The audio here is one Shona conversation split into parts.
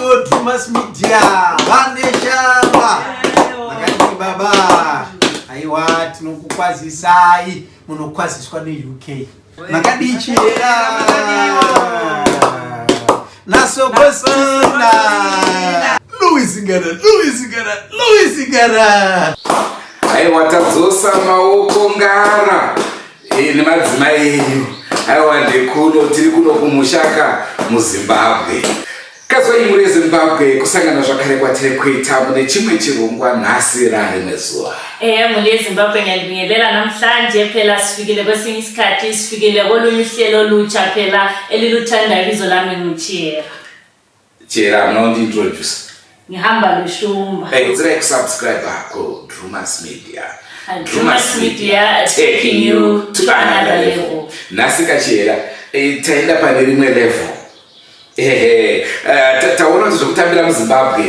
Makadiwo Drumas Media vaneshamba makadii baba aiwa tinokukwazisai munokwaziswa neUK makadii chihera nasokostina Louis Ngara Louis Ngara Louis Ngara aiwa tadzosa maoko ngara eh, nemadzimai enyu aiwa ndekuno tiri kuno kumushaka muzimbabwe kazwai mhuri yezimbabwe kusangana zvakare kwatiri kuita mune chimwe chirongwa nhasi rarimwe zuva Ehe mhuri yezimbabwe ngiyalibingelela namhlanje phela sifikile kwesinye isikhathi sifikile kolunye uhlelo olutsha phela eliluthandayo ibizo lami nguchiyera Chera hamuna kundiintroduce. Ngihamba loshumba. Hey, nzira yekusubscribe ku Drumas Media. Drumas Media taking you to another level. Nhasi kachera eh, taenda pane rimwe level. Ehe, eh, taona kuti zvekutambira muZimbabwe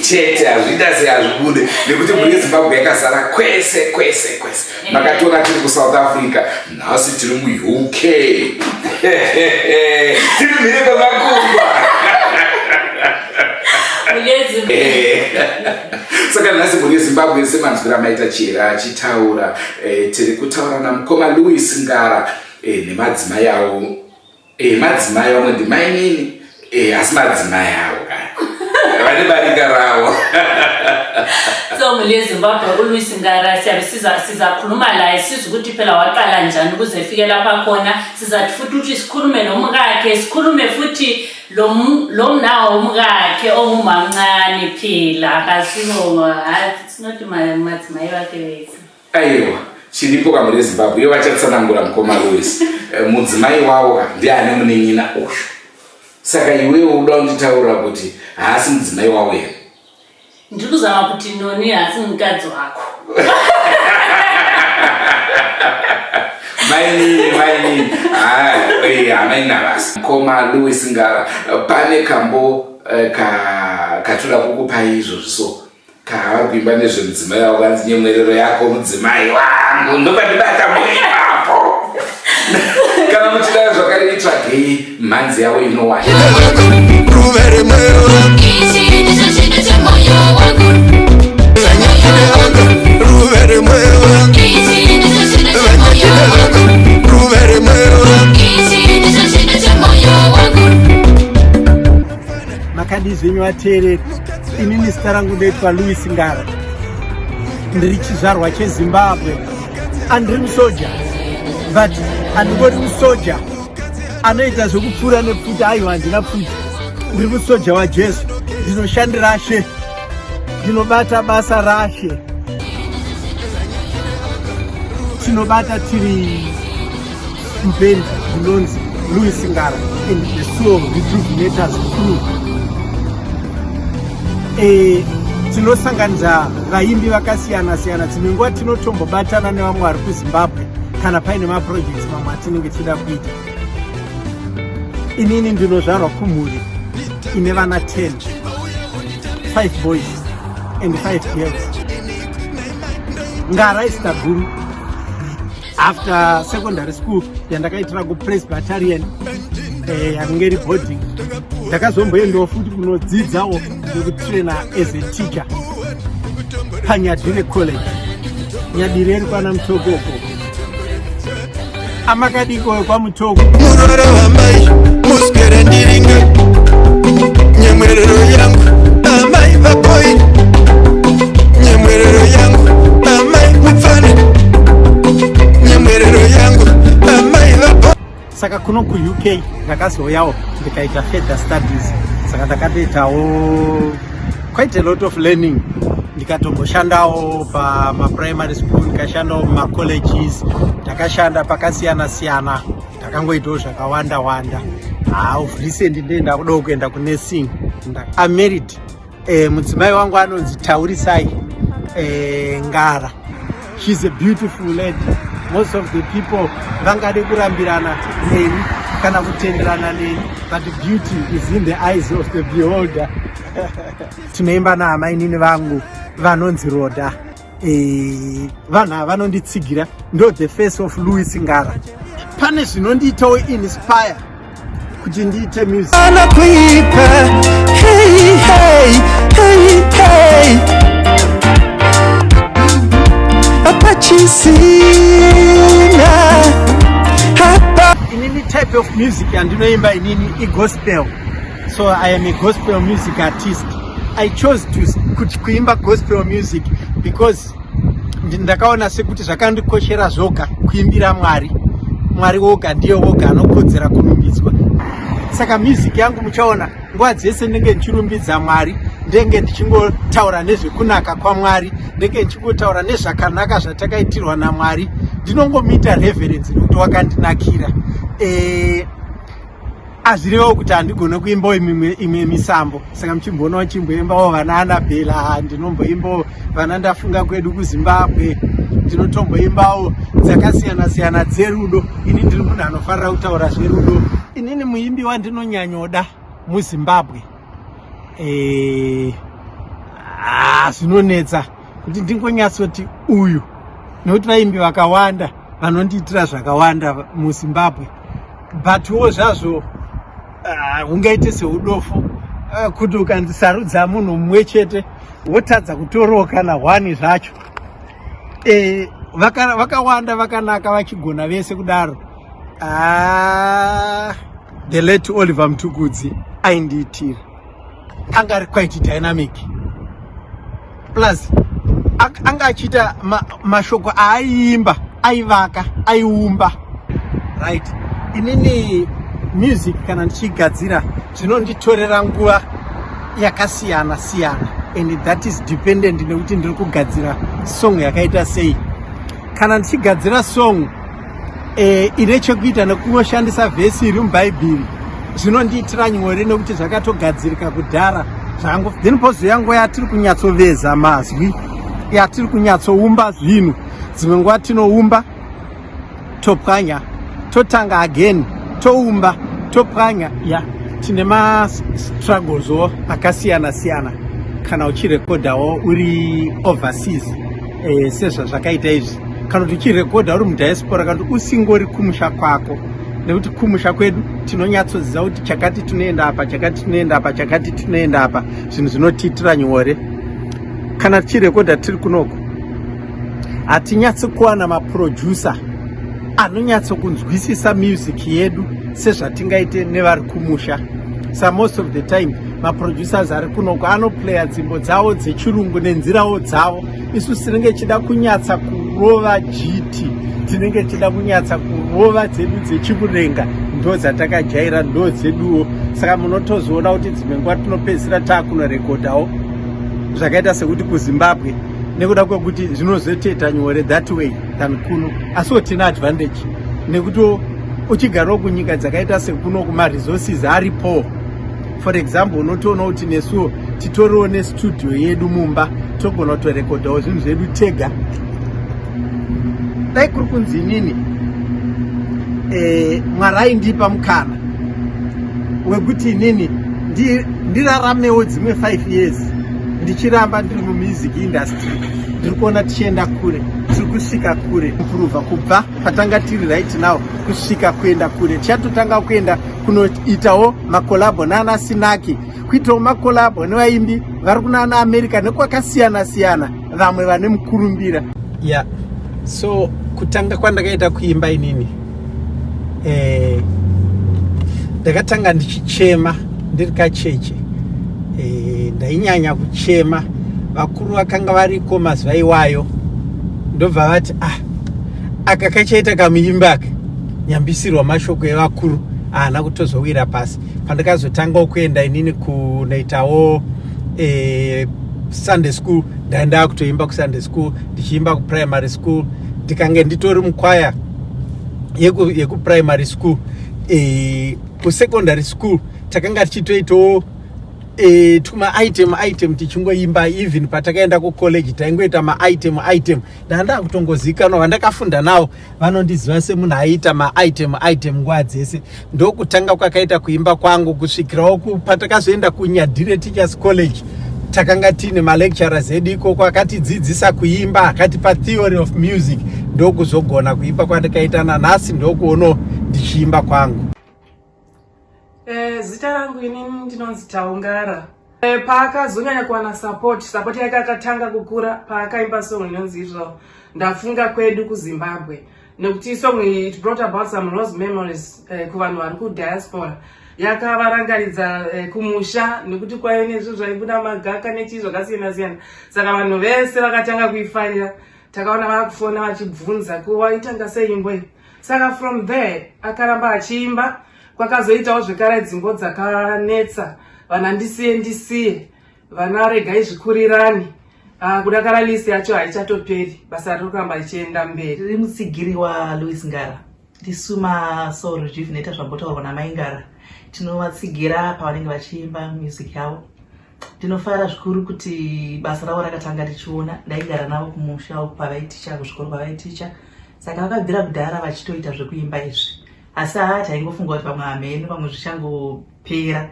chete hazviita sei hazvibude nekuti mhuri yeZimbabwe yakazara kwese kwese kwese. Makationa tiri kuSouth Africa, nhasi tiri muUK tiri mhiri kwemakungwa saka nhasi mhuri yezimbabwe semanzwiro amaita chera achitaura eh, tiri kutaura namukoma louis ngara eh, nemadzimai avo Eh, madzimai vamwe ndimainini eh, asi madzimai avo ka vane barika ravo so mhuri yezimbabwe uluis ngara siyabe sizakhuluma laye sizwe ukuthi phela waqala njani ukuze efike lapha khona sizathi futhi ukuthi sikhulume nomkakhe sikhulume futhi lo mnawo womkakhe ongumamncane phila akasibongo it's not madzimai vake vese Aiwa chiripo ka mhuri yezimbabwe iyo vachatsanangura mukoma Louis eh, mudzimai wavo ka ndiye ane munin'ina uyu saka iwewe uda kunditaurira kuti haasi mudzimai wavo here ndiri kuzama kuti noni haasi mukadzi wako mainini mainini hamaina basa mukoma Louis Ngara pane kambo eh, katoda kukupai izvozvi so Kaa kuimba nezvemudzimai wako hanzi nyemwerero yako mudzimai wangu ndopandibata muipapo kana muchida zvakare itsvagei mhanzi yavo inowana Makadii zvenyu vateereri, inini zita rangu ndoitwa Louis Ngara, ndiri chizvarwa cheZimbabwe. Andiri musoja but andingori musoja anoita zvekupfuura nepfuti, aiwa handina pfuti. Ndiri musoja waJesu, ndinoshandira She, ndinobata basa raShe. Tinobata tiri Band rinonzi Louis Ngara and the Soul Rejuvenators Crew. E, tinosanganidza vaimbi vakasiyana siyana, dzimwe nguva tinotombobatana nevamwe vari kuZimbabwe kana paine maprojects mamwe atinenge tichida kuita. Inini ndinozvarwa kumhuri ine vana 10, 5 boys and 5 girls. Ngara izita guru after secondary school yandakaitira kupresbyterian eh, yange iri boarding ndakazomboendawo futi kunodzidzawo nekutraina as a teacher panyadire college nyadire iri kwana mutoko uko amakadiko kwamutoko murora wamai muswere ndiringa nyemwerero yangu amai vapoi nyemwerero yangu amai mupfane nyemwerero yangu amai vapoi saka kuno kuuk ndakazouyawo ndikaita further studies saka ndakatoitawo quite a lot of learning ndikatomboshandawo pamaprimary school ndikashandawo mumacolleges ndakashanda pakasiyana siyana ndakangoitawo zvakawanda wanda haa of recent ndee ndakudawo kuenda kunursing I'm married eh, mudzimai wangu anonzi taurisai eh, ngara she's a beautiful lady most of the people vangade kurambirana neni kana kutenderana neni but beauty is in the eyes of the beholder tinoimba naamainini vangu vanonzi roda eh, vanhu ava vanonditsigira ndo the face of louis ngara pane zvinondiitawo inspire kuti ndiite music Ana kuipa hey, Music yandinoimba inini igospel, so I am a gospel music artist. I chose to kuti kuimba gospel music because ndakaona sekuti zvakandikoshera zvoga kuimbira Mwari. Mwari woga ndiye woga anokodzera kurumbidzwa. Saka music yangu muchaona nguva dzese ndenge ndichirumbidza Mwari, ndenge ndichingotaura nezvekunaka kwaMwari, ndenge ndichingotaura nezvakanaka zvatakaitirwa naMwari. Ndinongomuita reverence nekuti wakandinakira. Azvirevo kuti handigone kuimbawo imwe misambo, saka muchimboona uchimboimbawo vana Anabhela, ndinomboimbawo vana Ndafunga Kwedu kuZimbabwe, ndinotomboimbawo dzakasiyana siyana dzerudo. Ini ndiri munhu anofarira kutaura zverudo. Inini muimbi wandinonyanyoda muZimbabwe, zvinonetsa kuti ndingonyatsoti uyu, nekuti vaimbi vakawanda vanondiitira zvakawanda muZimbabwe, butwo zvazvo ungaite seudofo kuti ukandisarudza munhu mumwe chete wotadza kutorawo kana hwani zvacho. Vakawanda vakanaka vachigona vese kudaro. The late Oliver Mtukudzi aindiitira, anga ari quite dynamic, plus anga achiita mashoko aaiimba aivaka, aiumba, right? Inini music kana ndichigadzira zvinonditorera nguva yakasiyana siyana, and that is dependent nekuti ndiri kugadzira song yakaita sei. Kana ndichigadzira song ine chekuita nekungoshandisa vhesi iri muBhaibheri, zvinondiitira nyore nekuti zvakatogadzirika kudhara zvangu. Then pozouya nguva yatiri kunyatsoveza mazwi, yatiri kunyatsoumba zvinhu. Dzimwe nguva tinoumba, topwanya, totanga again, toumba, topwanya. Ya, tine mastruggles akasiyana siyana kana uchirekodhawo uri overseas, sezvazvakaita izvi, kana kuti uchirekodha uri mudiaspora, kana kuti usingori kumusha kwako, nekuti kumusha kwedu tinonyatsoziva kuti chakati tinoenda apa, chakati tinoenda apa, chakati tinoenda apa. Zvinhu zvinotiitira nyore. Kana tichirekodha tiri kunoko, hatinyatsi kuwana maproducer anonyatsokunzwisisa music yedu sezvatingaite nevari kumusha. Sa most of the time maproducers ari kunoko anoplaya dzimbo dzavo dzechirungu nenzirawo dzavo. Isu tinenge tichida kunyatsa kurova gt, tinenge tichida kunyatsa kurova dzedu dzechimurenga, ndo dzatakajaira, ndo dzeduwo. Saka munotozoona kuti dzimwe nguva tinopedzisira taakunorekodhawo zvakaita sekuti kuZimbabwe, nekuda kwekuti zvinozotoita nyore that way than kuno. Asiwo tina advantage nekuti uchigarawo kunyika dzakaita sekuno, kumaresources aripo. For example, unotoona kuti nesuwo titoriwo nestudio yedu mumba, togona kutorekodhawo zvinhu zvedu tega. Dai kuri kunzi inini Mwari aindipa mukana wekuti inini ndiraramewo dzimwe 5 years ndichiramba ndiri mumusic industry, ndiri kuona tichienda kure, tiri kusvika kure, improva kubva patanga tiri right now kusvika kuenda kure. Tichatotanga kuenda kunoitawo macollabo naana Sinaki, kuitawo macollabo nevaimbi vari kunana America nekwakasiyana siyana, vamwe vane mukurumbira. Yeah, so kutanga kwandakaita kuimba inini, ndakatanga ndichichema ndiri kacheche. Ndainyanya kuchema. Vakuru vakanga variko mazuva iwayo ndobva vati, "Ah, aka kachaita kamuimba aka." Nyambisirwa mashoko evakuru haana kutozowira pasi. Pandakazotangawo kuenda inini kunoitawo Sunday school, ndaenda kutoimba kuSunday school, ndichiimba kuprimary school, ndikange nditori mukwaya yekuprimary school. Kusecondary school takanga tichitoitawo tuma item item tichingoimba. Even patakaenda kucollege taingoita maitem item. Ndanga kutongozivikanwa, vandakafunda navo vanondiziva semunhu aiita maitem item nguva dzese. Ndokutanga kwakaita kuimba kwangu, kusvikirawo patakazoenda kuNyadire Teachers College. Takanga tiine malecturers edu ikoko akatidzidzisa kuimba, akatipa theory of music. Ndokuzogona kuimba kwandikaita nanhasi, ndokuono ndichiimba kwangu. Zita rangu inini ndinonzi Taungara. Paakazonyanya kuwana support yake akatanga kukura paakaimba song inonzi izvo "Ndafunga Kwedu kuZimbabwe". Nekuti song iyi, it brought about some rose memories kuvanhu vari kudiaspora. Yakavarangaridza kumusha, nekuti kwaive nezvinhu zvaibuda, magaka nechii zvakasiyana siyana. Saka vanhu vese vakatanga kuifarira. Takaona vakufona vachibvunza kuwaitanga sei imbo iyi. Saka from there akaramba achiimba. Kwakazoitawo zvekare dzimbo dzakanetsa, vana "Ndisiye Ndisiye", vana "Regai Zvikurirani". Ah, kudakara list yacho haichatoperi, basa riri kuramba richienda mberi. Ndiri mutsigiri waLouis Ngara. Ndisu maSoul Rejuvenator, zvambotaurwa namai Ngara. Tinovatsigira pavanenge vachiimba music yavo. Ndinofara zvikuru kuti basa ravo rakatanga tichiona. Ndaigara navo kumusha uku pavaiticha, kuzvikoro kwavaiticha. Saka vakabvira kudhara vachitoita zvekuimba izvi, asi haa, taingofunga kuti pamwe hameno, pamwe zvichangopera.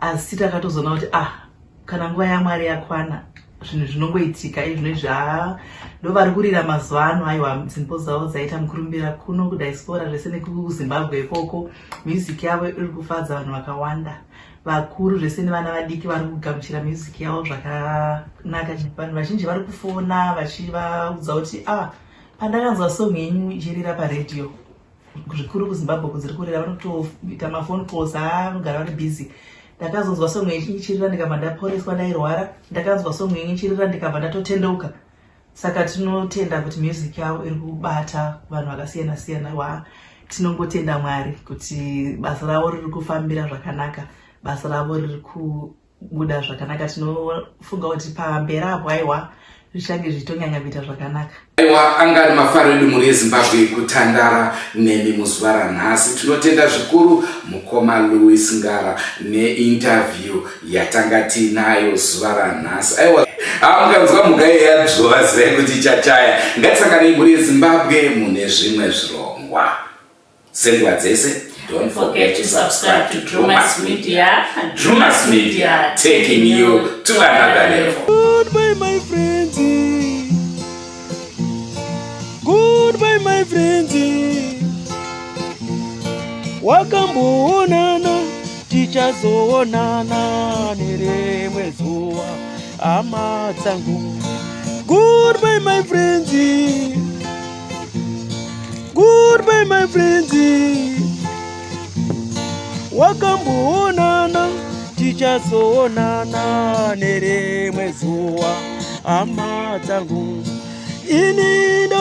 Asi takatozoona kuti ah, kana nguva yaMwari yakwana, zvinhu zvinongoitika. Izvino izvi, haa, ndo vari kurira mazuva ano. Aiwa, dzimbo dzavo dzaita mukurumbira kuno kudiaspora zvese nekuZimbabwe ikoko. Music yavo iri kufadza vanhu vakawanda, vakuru zvese nevana vadiki vari kugamuchira music yavo zvakanaka. Vanhu vazhinji vari kufona vachivaudza kuti ah, pandakanzwa song yenyu ichirira paredhiyo, zvikuru kuZimbabwe kudziri kurira, vanotoita maphone calls. Haa, vanogara vari busy. "Ndakazonzwa song yenyu ichirira, ndikabva ndaporeswa. Ndairwara, ndakanzwa song yenyu ichirira, ndikabva ndatotendeuka." Saka tinotenda kuti music yavo iri kubata vanhu vakasiyana siyana. Wa tinongotenda Mwari kuti basa ravo riri kufambira zvakanaka, basa ravo riri kubuda zvakanaka. Tinofunga kuti pamberi apo, aiwa, zvichange zvichitonyanya kuita zvakanaka. Aiwa, anga ari mafaro edu, mhuri yeZimbabwe, kutandara nemi muzuva ranhasi. Tinotenda zvikuru mukoma Louis Ngara neinterview yatanga tiinayo zuva ranhasi. Aiwa, mukanzwa mhuka yeyadzvova, zivai kuti ichachaya. Ngatisanganei, mhuri yeZimbabwe, mune zvimwe zvirongwa senguva dzese. Don't forget to subscribe to Drumas Media. Drumas Media, taking you to another level. Goodbye, my friends. Goodbye, my friends. Wakamboonana, tichazoonana nerimwe zuva, hama dzangu. Goodbye, my friends. Goodbye, my friends. Wakamboonana, tichazoonana nerimwe zuva, hama dzangu. Ini ndo